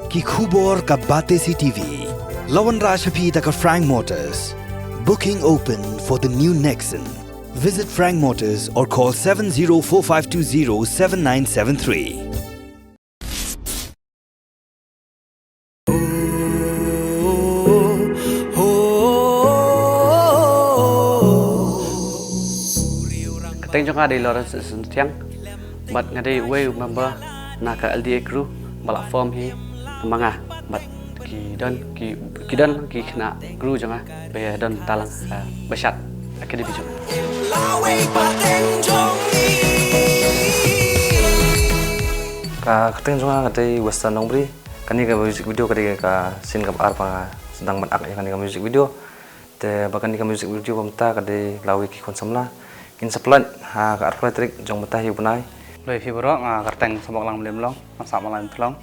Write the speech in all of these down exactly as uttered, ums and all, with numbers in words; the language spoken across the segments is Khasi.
Ki khubor ka Batesi T V. La wanrah sha phi da ka Frank Motors. Booking open for the new Nexon. Visit Frank Motors or call seven zero four five two zero seven nine seven three. Ka kyrteng jong nga dei Lawrence Sentiang. Bad nga dei uwei u member na ka L D A crew ba la form hi ma nga. Bad ki don ki, ki don ki khynnah crew jong nga ba ïa don talang, ah, ba shat academy jong nga. Ka kyrteng jong nga ka dei Western Nongbri. Kane ka music video ka dei ka sien kaba ar ba nga sdang ban act ïa kane ka music video. Te ba kane ka music video ba mynta ka dei Lawei Ki Khun Samla. Ngin sa pynlait ha ka arphew lai tarik jong mynta hi u bnai. Khublei phi baroh, nga kyrteng Sohboklang Mlem Long, nga sah Malai Mthlong.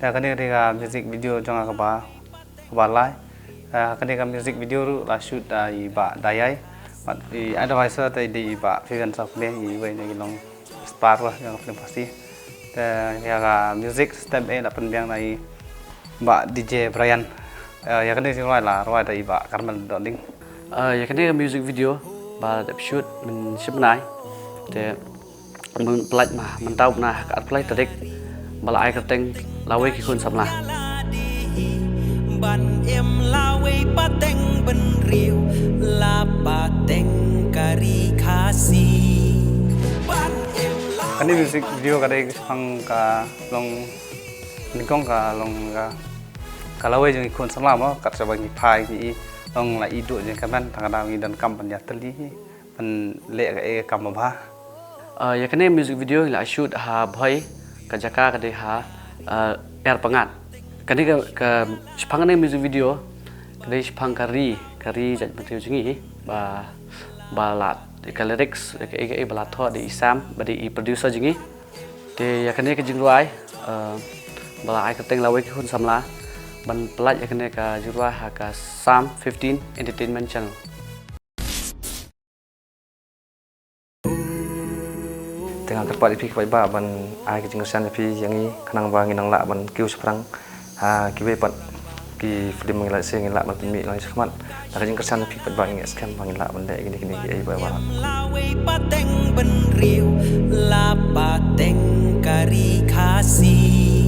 Te kane ka dei ka music video jong nga kaba, kaba lai. Eh, kane ka music video ruh la shoot da i Bah Dayai. Bad i advisor te i dei i Bah Vivian Sawkmie, iwei na ki long star lah jong ka film Khasi. Te ïa ka music system eh la pynbiang da i Bah D J Brian. Eh, ïa kane ka jingrwai la rwai da i Bah Carmel Dohling. Eh, ïa kane ka music video ba la dep shoot mynshibnai. Te mynta pynlait ma, mynta u bnai ha ka arphew lai tarik ba la ai kyrteng Lawei Ki Khun Samla. Ban im lawei pateng bynriew la pateng ka ri Khasi. Ban im lawei. Kane music video ka dei ka shaphang ka long, nyngkong ka long ka, ka lawei jong ki khun samla mo, kat shaba ngi phai ngi i long la i duh jingkmen, tang ka daw ngi donkam ban ïatylli hi. Ban leh kaei ka kam ba bha. Ah, ïa kane music video ngi la shoot ha Bhoi, ka jaka ka dei ha, ah, Erpyngngad. Kane ka, ka shaphang kane music video ka dei shaphang ka ri, ka ri jaitbynriew jong ngi ba, ba la, ka lyrics kaei kaei ba la thoh dei i Sam ba dei i producer jong ngi. Te ïa kane ka jingrwai, ah, ba la ai kyrteng Lawei Ki Khun Samla, ban pynlait ïa kane ka jingrwai ha ka Sam fifteen Entertainment Channel. Te nga kyrpad ïa phi ki paidbah ban ai ka jingkyrshan ïa phi ïa ngi khnang ba ngin nang lah ban kiew shaphrang ha kiwei pat ki film ba ngin lah, shisha ngin lah ban pynmih noh shakhmat. Da ka jingkyrshan ïa phi ki paidbah ngi ngeit skhem ba ngin lah ban leh kine kine kiei ba, ba lawei pateng bynriew la pateng ka ri Khasi.